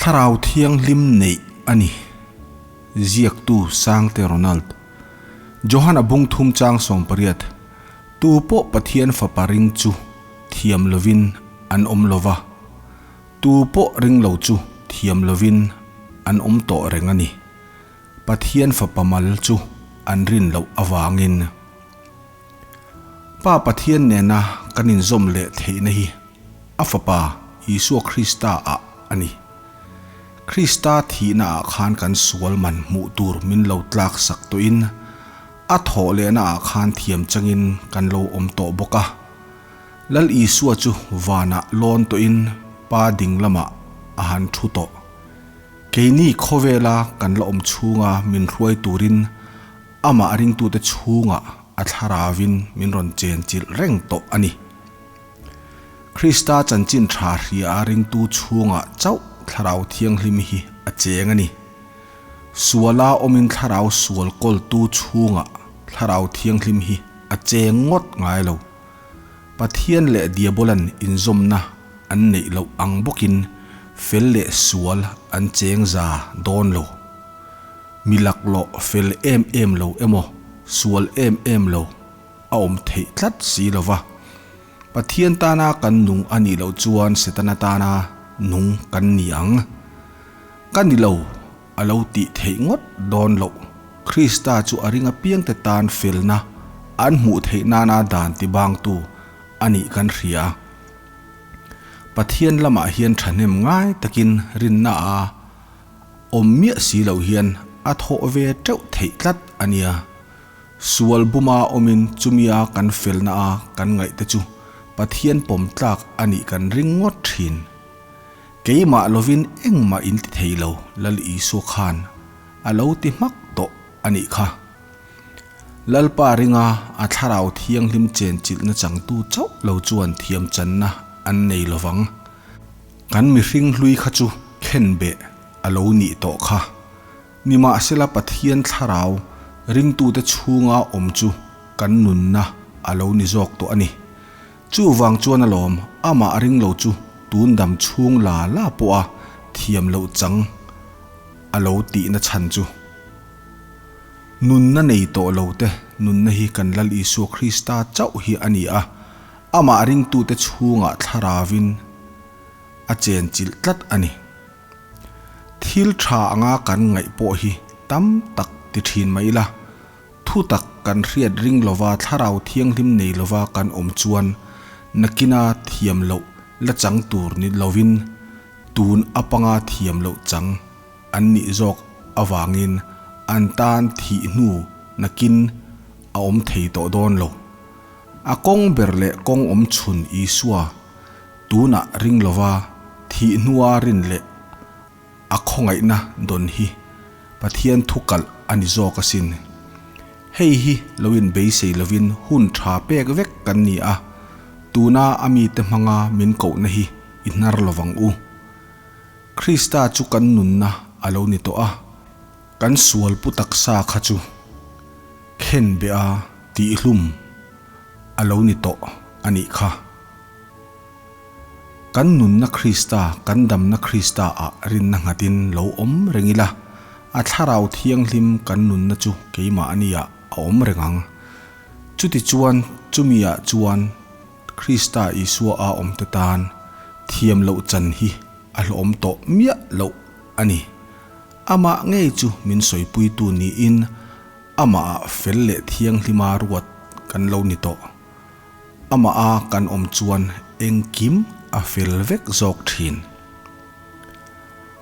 Thlarau Thianghlim neih a ni. Ziaktu Sangte Ronald. Johana bung thum chang 80, Tu pawh Pathian Fapa ring chu thiam lovin an awm lova, tu pawh ring lo chu thiam lovin an awm tawh reng a ni. Pathian Fapa mal chu an rin loh avangin. Pa Pathian nena kan inzawm leh theihna hi a Fapa Isua Krista ah a ni. Krista thihna ah khan kan sual man hmuh tur min lo tlak sak tawhin a thawh lehna ah khan thiam changin kan lo awm tawh bawk a. Lal Isua chu vanah lawn tawhin Pa ding lamah a han thu tawh. Keini khawvela kan la awm chhunga min hruai turin Amah ringtute chhungah a thlaravin min rawn chenchilh reng tawh a ni. Krista chanchin tha hria a ringtu chhungah chauh Thlarau Thianghlim hi a cheng a ni. Suala awmin thlarau sual kawltu chhungah Thlarau Thianghlim hi a cheng ngawt ngai lo. Pathian leh Diabolan inzawmna an neih loh ang bawkin fel leh sual an cheng za dawn lo. Mi laklawh fel em em lo emaw, sual em em lo a awm theih tlat si lo va. Pathian tana kan nung a nih loh chuan Setana tana nung kan ni ang. Ka ni lo a lo tih theih ngawt dawn loh. Krista chu a ring apiangte tan felna an hmuh theih nana dan tibangtu a nih kan hria. Pathian lamah hian thahnem ngai takin rinna a Awm miah si loh hian a thawh ve teuh theih tlat a nia. Sual buma awmin chumia kan felna a kan ngaih te chu Pathian pawm tlak a nih kan ring ngawt thin. Keimah lovin engmah in ti thei lo Lal Isua khan a lo ti hmak tawh a nih kha. Lalpa ringa a thlarau thianghlim chenchilhna changtu chauh lo chuan thiamchanna an nei lovang. Kan mihring hlui kha chu khenbeh a lo nih tawh kha. Nimahsela Pathian thlarau ringtute chhunga awm chu kan nunna a lo ni zawk tawh a ni. Chuvang chuan alawm amah ring lo chu tun dam chhung la la pawha thiam loh chang a lo tihna chhan chu. Nunna nei tawh lo te nunna hi kan Lal Isua Krista chauh hi a ni a, Amah ringtute chhungah thlaravin a chenchilh tlat a ni. Thil tha anga kan ngaih pawh hi tam tak ti thin mai ila, thu tak kan hriat ring lova thlarau thianghlim nei lova kan awm chuan nakina thiam loh la chang tur ni lovin tun apanga thiam loh chang an nih zawk avangin an tan thih hnu nakin a awm thei tawh dawn lo. A kawng ber leh kawng awm chhun Isua tunah ring lova thih hnua rin leh a khawngaihna dawn hi Pathian thu kalh a ni zawk asin. Hei hi lo in beisei lovin hun tha pek vek kan ni a, tuna a mite hmanga min kohna hi i hnar lovang u. Krista chu kan nunna a lo ni tawh a, kan sual pu taksa kha chu khenbeh a tihhlum a lo ni tawh a nih kha. Kan nunna Krista, kan damna Krista ah rinna nghatin lo awm reng ila, a Thlarau Thianghlim kan nunna chu keimahni ah a awm reng ang. Chutichuan chumi ah chuan Krista Isua a awmte tan thiam loh chan hi a hlawhawm tawh miah loh a ni. Amah ngei chu min sawipuitu niin Amah ah fel leh thianghlima ruat kan lo ni tawh. Amah a kan awm chuan engkim a fel vek zawk thin.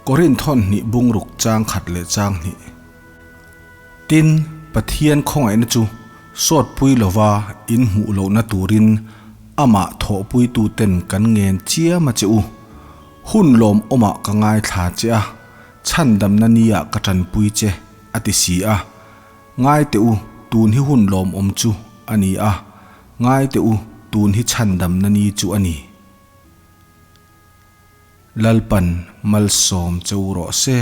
Korinth hawn hnih bungruk chang khat leh chang hnih. Tin, Pathian khawngaihna chu sawtpui lova in hmuh lohna turin amah thawhpuituten kan ngen chiam a che u. Hun lawmawmah ka ngaithla che a, chhandamna nia ka tanpui che, a ti si a. Ngai teh u, tun hi hun lawmawm chu a ni a, ngai teh u, tun hi chhandamna ni chu a ni. Lalpan malsawm che u rawh se.